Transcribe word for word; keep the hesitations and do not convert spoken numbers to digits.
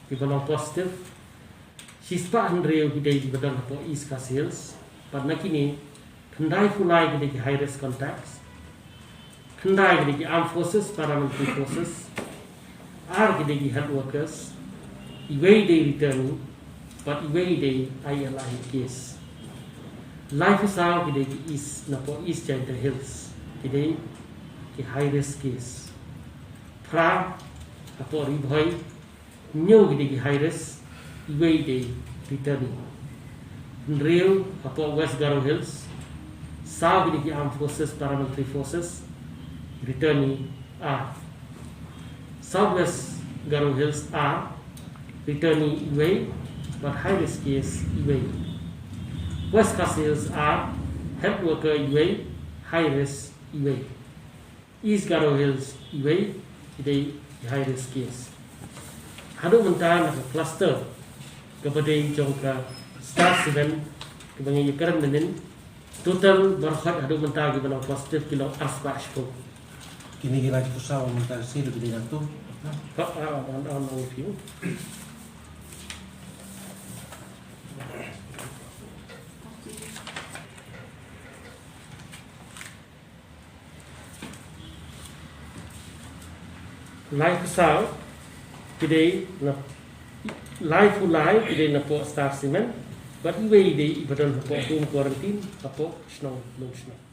Kiba long positive, shispah hynriew ki dei kiba don hapoh East Khasi Hills. Bad na kine, khyndai phew lai ki dei ki high risk contacts, khyndai ki dei ki armed forces, paramilitary forces, ar ki dei ki health workers, iwei dei returnee, bad iwei dei I L I case. Laiphew saw ki dei ki East, napoh East Jaintia Hills, ki dei ki high risk case. Phra hapoh Ri Bhoi, hynñiew ki dei ki high risk, iwei dei returnee. Hynriew hapoh West Garo Hills, saw ki dei ki armed forces, paramilitary forces, returnee ar. South West Garo Hills ar, returnee iwei, bad high risk case iwei. West Khasi Hills ar, health worker iwei, high risk iwei. East Garo Hills iwei, ki dei ki high risk case. Haduh mynta na ka cluster kaba dei jong ka Star Cement, kaba ngi ïakren mynnin, total baroh haduh mynta kiba long positive ki long arspah shiphew. Kine ki laiphew saw mynta shi ruh ki dei nangtu. Ha, ha, ha, ha, ha, ha. Laiphew saw ki dei na, laiphew lai ki dei napoh Star Cement, bad iwei dei iba don hapoh home quarantine, hapoh shnong Lumshnong.